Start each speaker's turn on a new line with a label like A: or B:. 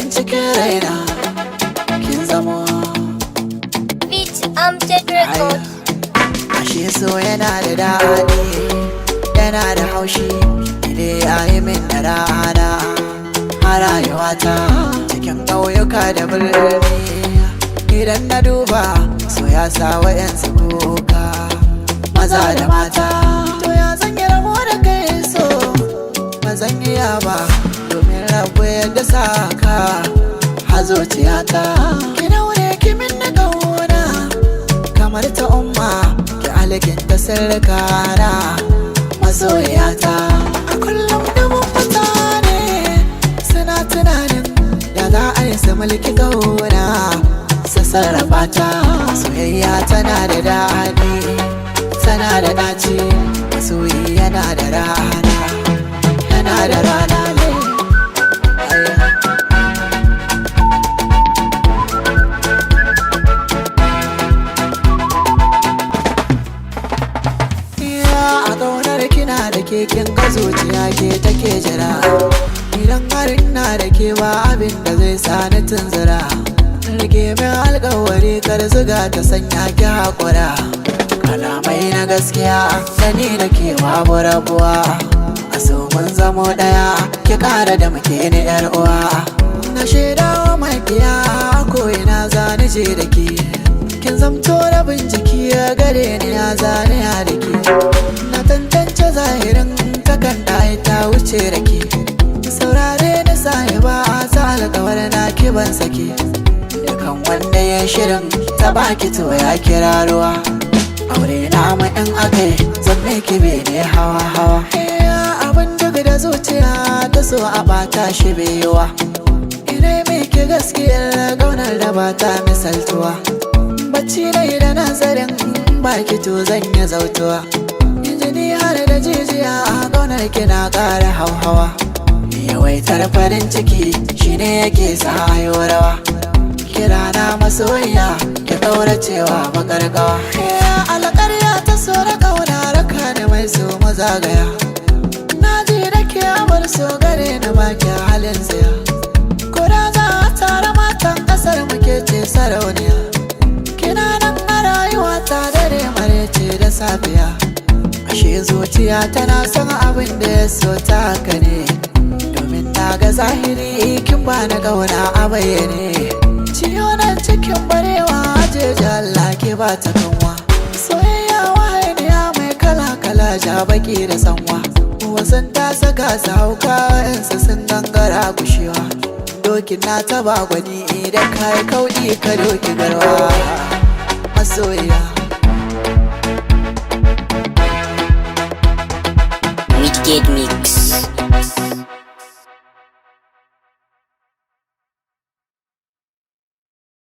A: Can cikin raina kin zamo.
B: Beat Amjad Records.
A: Ashe so yana da daɗi, yana da haushi. Ide ya yi min da rana a rayuwata, cikin ƙauyuka da birni. Idan na duba, so ya sa wa'yansu kuka, maza da mata. To ya zan yi rabo da kai so? Ba zan iya ba, domin rabu yadda saka a zuciyata. Ki daure ki min na ƙauna kamar ta umma, ki alkinta sirrikana, masoyata. A kullum dubun mutane suna tunanin ya za a yi su mulki ƙauna, su sarrafa ta. Soyayya tana da daɗi, tana da ɗaci. Masoyi yana da rana, yana da rana ne. Ayya. Iya, a ƙaunar kina da ke, kin ga zuciya ke take jira. Idan har ina da ke, ba abin da zai sa ni tunzura. Rike min alƙawari, kar zuga ta sanya ki haƙura. Kalamai na gaskiya, da ni da ke babu rabuwa. A so mun zamo ɗaya, ki ƙara da muke ni yar uwa. Na shaidawa makiya, ko ina za ni je da ke. Kin zamto rabin jiki ya gare ni, ya zane ya da ke. Na tantance zahirin takan ɗaya ta wuce da ke. Saurare na sahiba, ta alkawar na kiban sake. Dukan wanda ya shirin ta baki, to ya kira ruwa. Aure na ma in akai, zan miki bene hawa hawa. Abin duk da zuciya ta so a bata shi biyuwa. Ina miki gaskiyar ƙaunar da ba ta misaltuwa. Bacci na yi da nazarin baki, to zan yi zautuwa. Injini har da jijiya, a ƙaunar kina ƙara hauhawa. Yawaitar farin ciki shine yake sa ayo rawa. Kira na masoyiya, ki ƙauracewa makarƙawa. Alƙarya ta so da ƙauna, raka da mai so mazagaya. Na ji da ke abar so gare na, baki halin tsaya. Kura za a tara matan ƙasar muke ce sarauniya. Kina nan a rayuwa ta, dare marece da safiya. Ashe zuciya tana son abin da ya so ta, haka ne. Domin na ga zahiri, kin ba na ƙauna a bayyane. Ciyo nan cikin barewa, jeji Allah ke ba ta kanwa. Soyayya wahaniya mai kala-kala, ja baki da sanwa. Wasan ta saka su hauka, wa'yansu sun gangara gushewa. Dokin na taba gwani, idan ka yi kauɗi ka doki garwa. Masoyiya.
C: Midgate Mix.